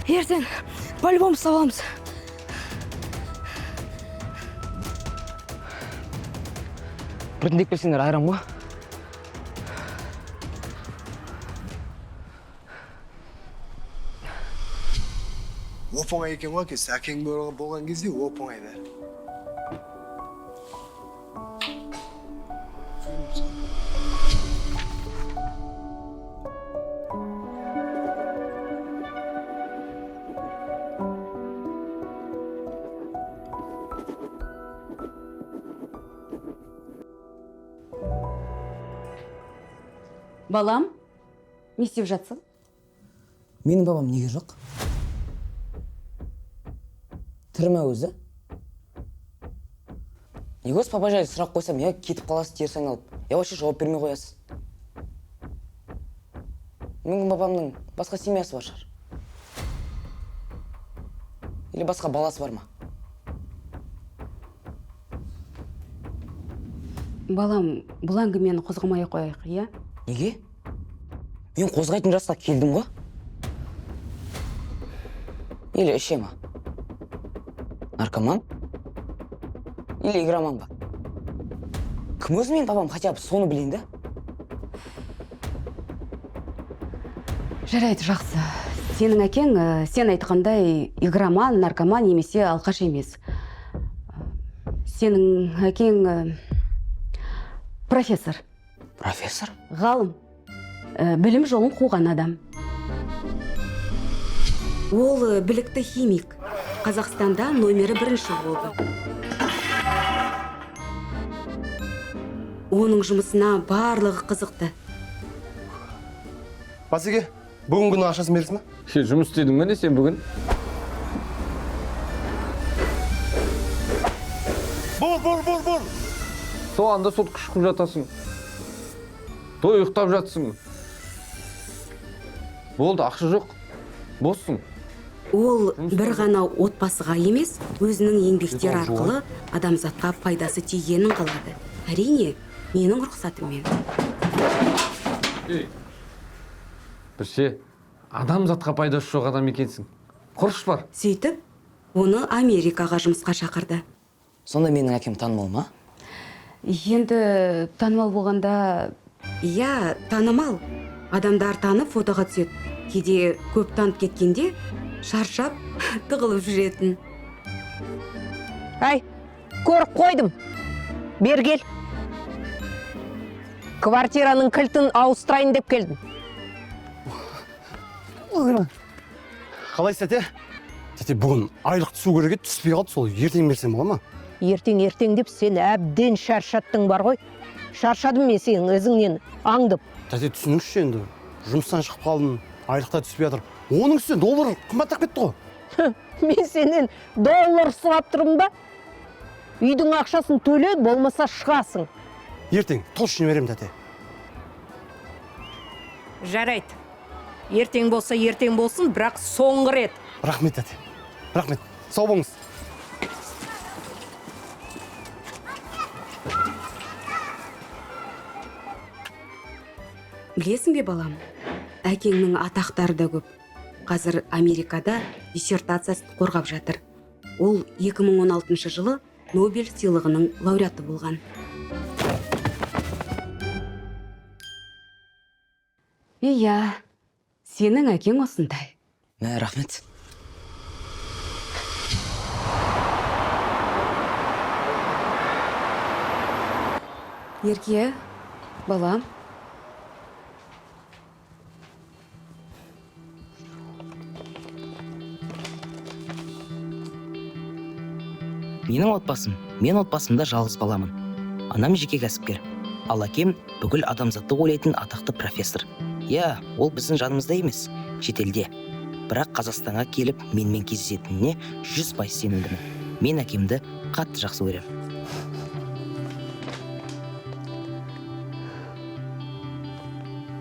Ертең по-любому ұстап аламыз. Біртіндеп келсеңдер, айран ғой. Оп оңай екен ғой, әкесі. Әкең болған кезде оп оңай бәрі. Балам, не істеп жатсың? Менің папам неге жоқ? Тірі ме өзі? Неге осы папа жайлы сұрақ қойсам, я кетіп қаласыз теріс айналып, я вообще жауап бермей қоясыз. Мүмкін, папамның басқа семьясы бар шығар. Или басқа баласы бар ма? Балам, бұл әңгімені қозғамай ақ қояйық, иә? Неге? Мен қозғайтын жасқа келдім ғой. Или іше ма? Наркоман? Или игроман ба? Кім өзі менің папам, хотя бы соны білейін да? Жарайды, жақсы. Сенің әкең, сен айтқандай, игроман, наркоман немесе алқаш емес. Сенің әкең профессор. Профессор? Ғалым. Білім жолын қуған адам. Ол білікті химик. Қазақстанда номері бірінші болды. Оның жұмысына барлығы қызықты. Басеке, бүгінгі күннің ақшасын бересің ба? Сен жұмыс істедің бе, не сен бүгін? Бол, бол, бол, бол. Сол анда сотка шұқып жатасың. Той ұйықтап жатсың. Болды, ақша жоқ. Боссың. Ол бір ғана отбасыға емес, өзінің еңбектері арқылы адамзатқа пайдасы тигенін қалады. Әрине, менің рұқсатыммен. Бірше, адамзатқа пайдасы жоқ адам екенсің. Құрыш бар. Сөйтіп, оны Америкаға жұмысқа шақырды. Сонда менің әкем танымал ма? Енді танымал болғанда, иә, танымал. Адамдар танып фотоға түседі. Кейде көп танып кеткенде шаршап тығылып жүретін. Әй, көріп қойдым. Бері кел. Квартираның кілтін ауыстырайын деп келдім. Қалайсыз, тәте? Тәте, бүгін айлық түсу керек еді, түспей қалды, сол ертең берсем бола ма? Ертең, ертең деп сен әбден шаршаттың бар ғой. Шаршадым мен сенің ізіңнен аңдып. Тәте, түсініңізші енді. Жұмыстан шығып қалдым, айлық та түспей жатыр. Оның үстіне доллар қымбаттап кетті ғой. Мен сенен доллар сұрап тұрмын ба? Үйдің ақшасын төле, болмаса шығасың. Ертең точно беремін, тәте. Жарайды. Ертең болса ертең болсын, бірақ соңғы рет. Рахмет, тәте. Рахмет. Сау болыңыз. Білесің бе, балам, әкеңнің атақтары да көп. Қазір Америкада диссертациясын қорғап жатыр. Ол 2016 жылы Нобель сыйлығының лауреаты болған. Иә, сенің әкең осындай. Мә, рахмет. Ерке, балам. Менің отбасым, мен отбасымда жалғыз баламын. Анам жеке кәсіпкер. Ал әкем бүкіл адамзатты ойлайтын атақты профессор. Иә, ол біздің жанымызда емес, шетелде. Бірақ Қазақстанға келіп менімен кездесетініне 100% сенімдімін. Мен әкемді қатты жақсы көремін.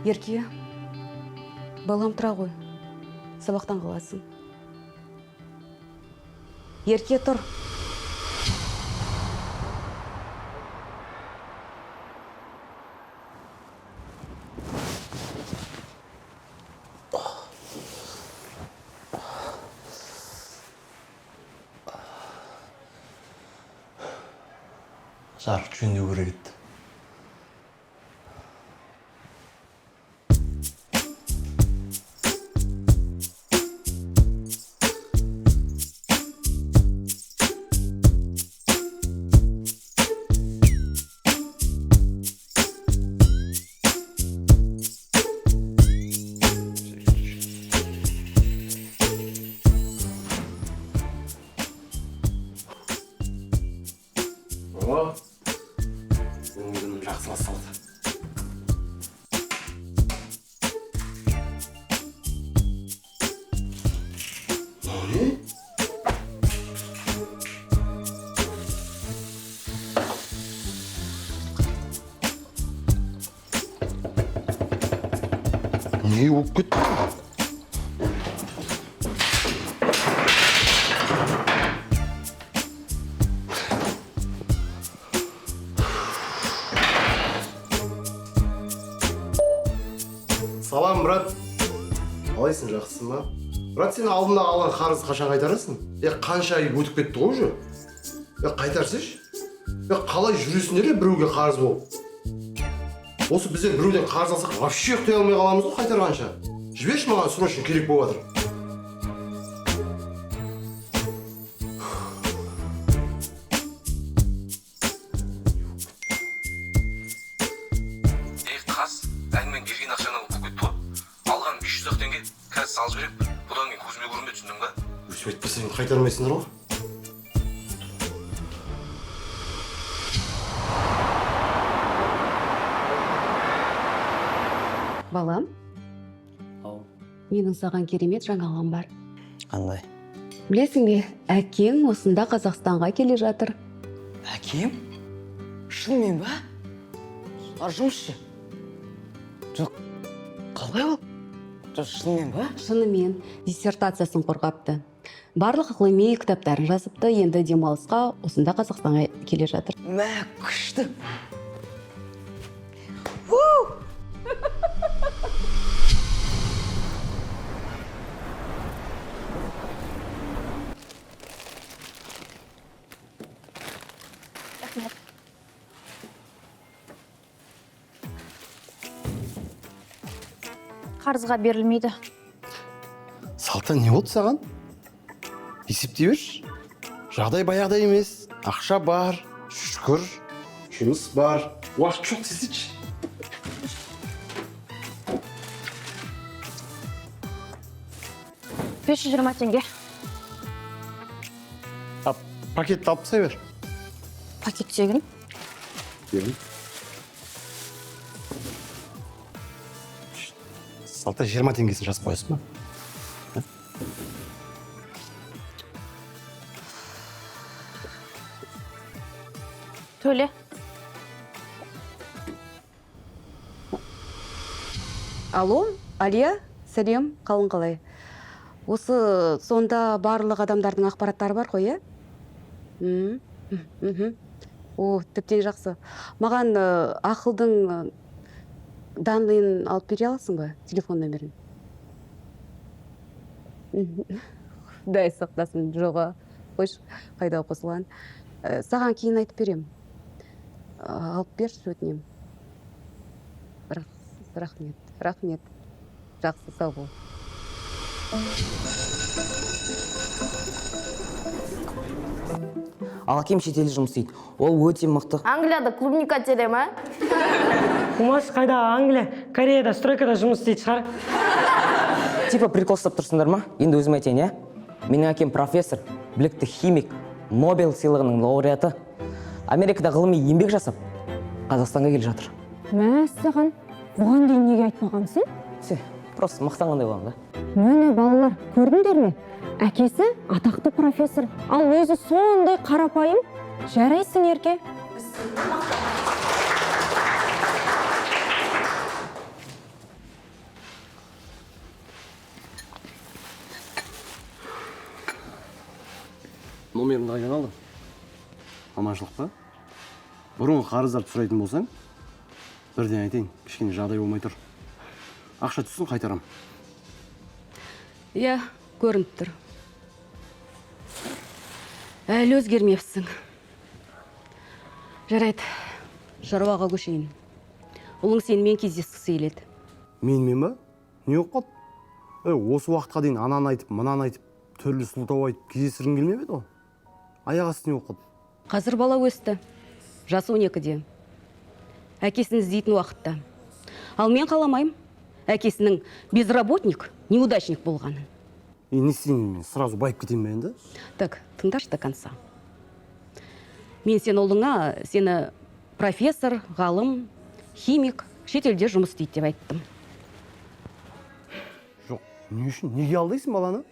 Ерке, балам, тұра ғой. Сабақтан қаласың. Ерке, тұр. Жарық жөндеу керек еді. О, бүгінгі күнім жақсы басталды. Мынау не? Не болып кетті? Салам, брат. Қалайсың, жақсысың ба? Брат, сен алдында алған қарызды қашан қайтарасың? Е, қанша ай өтіп кетті ғой уже? Е, қайтарсайшы. Е, қалай жүресіңдер, е, біреуге қарыз болып? Осы біздер біреуден қарыз алсақ, вообще ұйықтай алмай қаламыз ғой қайтарғанша. Жіберші маған, срочно керек болып жатыр. Ей, қас, әңгімен келген ақшаны алып кетті ғой. Алған 500 ақ теңге, қазір салып жіберем. Бұдан кейін көзіме көрінбе, түсіндің ба? Өйтіп айтпасаң, қайтармайсыңдар ғой. Балам, Ау. менің саған керемет жаңалығым бар. Қандай? Білесің бе, әкең осында Қазақстанға келе жатыр. Әкем? Шынымен ба? А жұмысшы? Жоқ, қалай ол? Жоқ, шынымен ба? Шынымен, диссертациясын қорғапты. Барлық ғылыми кітаптарын жазыпты, енді демалысқа осында Қазақстанға келе жатыр. Мә, күшті. Қарызға берілмейді. Салтан, не болды саған? Есептей берші. Жағдай баяғыдай емес. Ақша бар, шүкір, жұмыс бар. Уақыт жоқ десейші. 520 теңге. А пакетті алып тастай бер. Пакет тегін. Берін. Салта, 20 теңгесін жазып қоясың ба? Төле. Алло, Алия, сәлем, қалың қалай? Осы сонда барлық адамдардың ақпараттары бар ғой, иә? М, мхм. О, тіптен жақсы. Маған ақылдың данныйын алып бере аласың ба? Телефон нөмірін. Мхм. Құдай сақтасын, жоға. Қойшы, қайда қосылған. Саған кейін айтып берем. Алып берші, өтінемін. Рахмет, рахмет. Жақсы, сау бол. Ал әкем шетелде жұмыс істейді. Ол өте мықты. Англияда клубника тере ма? Қумаш, қайда Англия, Кореяда стройкада жұмыс істейтін шығар. Типа прикол ұстап тұрсыңдар ма? Енді өзім айтайын, иә? Менің әкем профессор, білікті химик, Нобель сыйлығының лауреаты. Америкада ғылыми еңбек жасап, Қазақстанға келе жатыр. Мәссаған, бұған дейін неге айтпағансың? Все, просто мақтанғандай боламын да. Міне, балалар, көрдіңдер ме? Әкесі атақты профессор, ал өзі сондай қарапайым. Жарайсың, Ерке. Номерімді қайдан алдың? Аманшылық па? Бұрынғы қарыздарды сұрайтын болсаң, бірден айтайын, кішкене жағдай болмай тұр. Ақша түссін, қайтарам. Иә, көрініп тұр. Әлі өзгермепсің. Жарайды, шаруаға көшейін. Ұлың сенімен кездескісі келеді. Менімен ба? Не болып қалды? Осы уақытқа дейін ананы айтып, мынаны айтып, түрлі сылтау айтып кездестіргің келмеп еді ғой. Аяқ асты не болып қалды? Қазір бала өсті. Жасы 12-де. Әкесін іздейтін уақытта. Ал мен қаламаймын әкесінің безработник, неудачник болғанын. Не істеймін мен? Сразу байып кетемін бе енді? Так, тыңдашы до конца. Мен сен ұлыңа сені профессор, ғалым, химик, шетелде жұмыс істейді деп айттым. Жоқ, не үшін? Неге алдайсың баланы?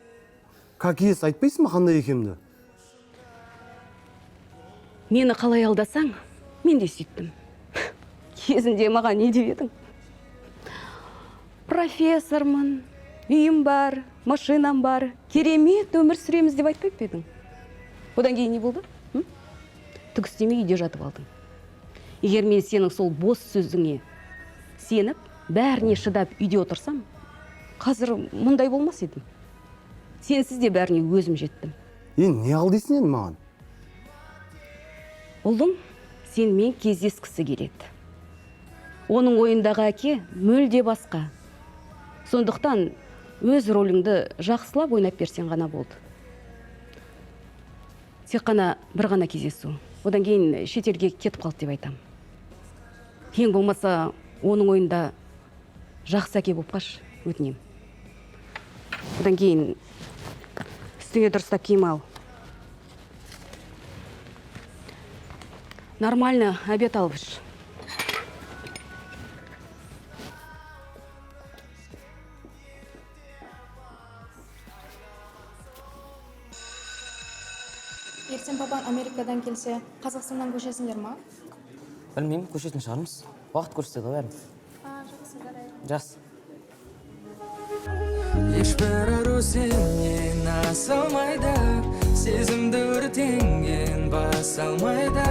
Как есть айтпайсың ба қандай екенімді? Мені қалай алдасаң, мен де сөйттім. Кезінде маған не деп едің? Профессормын, үйім бар, машинам бар, керемет өмір сүреміз деп айтпап па едің? Одан кейін не болды? Түк істемей үйде жатып алдың. Егер мен сенің сол бос сөзіңе сеніп, бәріне шыдап үйде отырсам, қазір мұндай болмас едім. Сенсіз де бәріне өзім жеттім. Енді не алдайсың енді маған? Ұлым сенімен кездескісі келеді. Оның ойындағы әке мүлде басқа. Сондықтан өз рөліңді жақсылап ойнап берсең ғана болды. Тек қана бір ғана кездесу. Одан кейін шетелге кетіп қалды деп айтам. Ең болмаса оның ойында жақсы әке болып қаш, өтінем. Одан кейін үстіңе дұрыстап киім ал. Нормально обед алып іш. Ертең папаң Америкадан келсе, Қазақстаннан көшесіңдер ма? Білмеймін, көшетін шығармыз. Уақыт көрсетеді ғой бәрін. Жақсы, жарайды. Жақсы. Ешбір ару сенен аса алмайды, сезімді өртенген баса алмайды,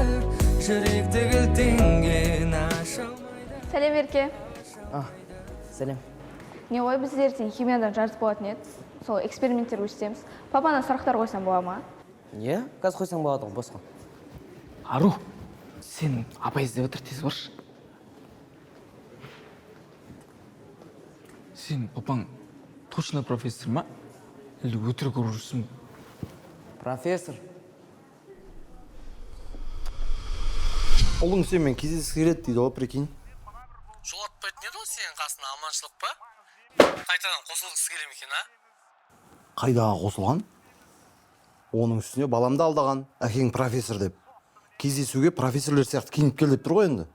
жүректі кілтенген аша алмайды. Сәлем, Ерке. Сәлем. Не ғой, бізде ертең химиядан жарыс болатын еді. Сол эксперименттер өтеміз. Папана сұрақтар қойсам бола ма? Иә, қазір қойсаң болады ғой, босқа. Ару, сен апай іздеп отыр, тез баршы. Сен папаң точно профессор ма? Или өтірік ұрып жүрсің бе? Профессор. Ұлың сенімен кездескісі келеді дейді ғой, прикинь. Жолатпайтын еді ғой сенің қасына, аманшылық па? Қайтадан қосылғысы келе ме екен, а? Қайдағы қосылған? Оның үстіне баламды алдаған, әкең профессор деп. Кездесуге профессорлер сияқты киініп кел деп тұр ғой енді.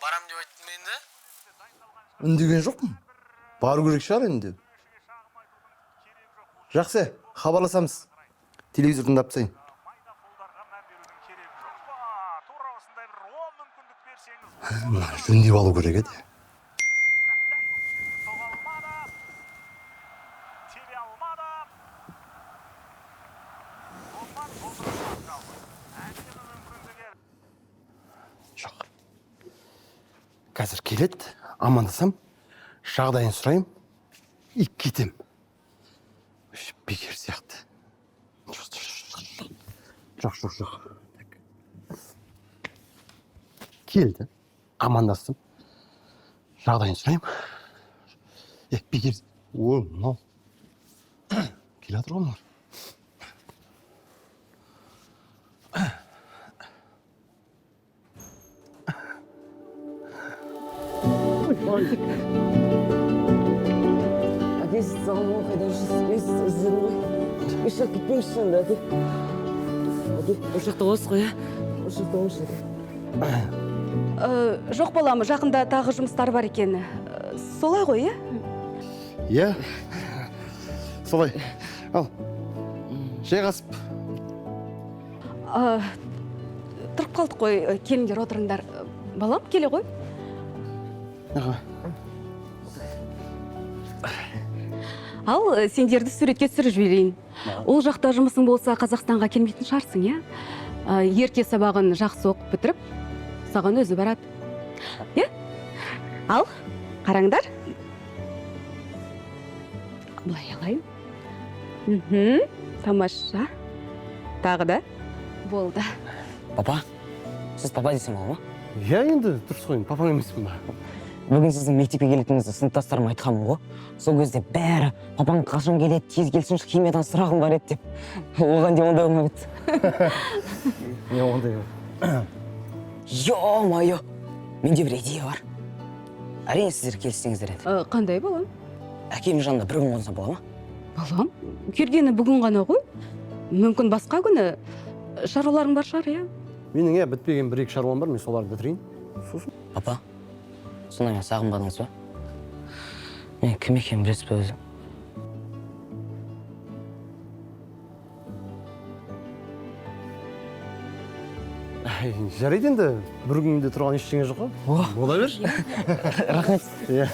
Барам деп айттым енді? Үндеген жоқпын. Бару керек шығар енді деп. Жақсы, хабарласамыз. Телевизор тыңдап тастайын. Мынаны жөндеп алу керек еді. Жоқ. Қазір келеді, амандасам, жағдайын сұрайым, и кетем. Бекер сияқты. Жоқ, жоқ, жоқ. Келді, амандастым, жағдайын сұрайым. Бекер. О, мынау. Келе жатыр ғой мыналар. Әке, сіз сағынып қайда жүрсіз? Мен сізді іздедім ғой. Еш жаққа кетпеңізші енді, әке. Әке, осы жақта боласыз ғой, ә? Осы жақта болыңызшы, әке. Жоқ балам, жақында тағы жұмыстар бар екен. Солай ғой, иә? Иә, солай. Ал, жайғасып. Тұрып қалдық қой, келіңдер, отырыңдар. Балам, келе ғой. Аға. Ал, сендерді суретке түсіріп жіберейін. Ол жақта жұмысың болса, Қазақстанға келмейтін шығарсың, иә? Ерке сабағын жақсы оқып бітіріп, саған өзі барады. Иә? Ал, қараңдар. Былай алайын. Тамаша. Тағы да. Болды. Папа, Сіз папа десем бола ма? Иә, енді дұрыс қой, енді папаң емеспін ба? Бүгін сіздің мектепке келетініңізді сыныптастарыма айтқанмын ғой. Сол кезде бәрі: «Папаң қашан келеді, тез келсінші, химиядан сұрағым бар еді», – деп. Оған дейін ондай болмап еді. Не ондай? Ё-моё, менде бір идея бар, әрине, сіздер келіссеңіздер енді. Қандай, балам? Әкемнің жанында бір күн қонсам бола ма? Балам, келгені бүгін ғана ғой. Мүмкін, басқа күні шаруаларың бар шығар, иә? Менің, иә, бітпеген бір екі шаруам бар, мен соларды бітірейін, сосын. Папа, сонда мені сағынбадыңыз ба? Мен кім екенімді білесіз бе өзі? Әй, жарайды енді, бір күнде тұрған ештеңе жоқ қой, бола бер. Рахмет. Иә.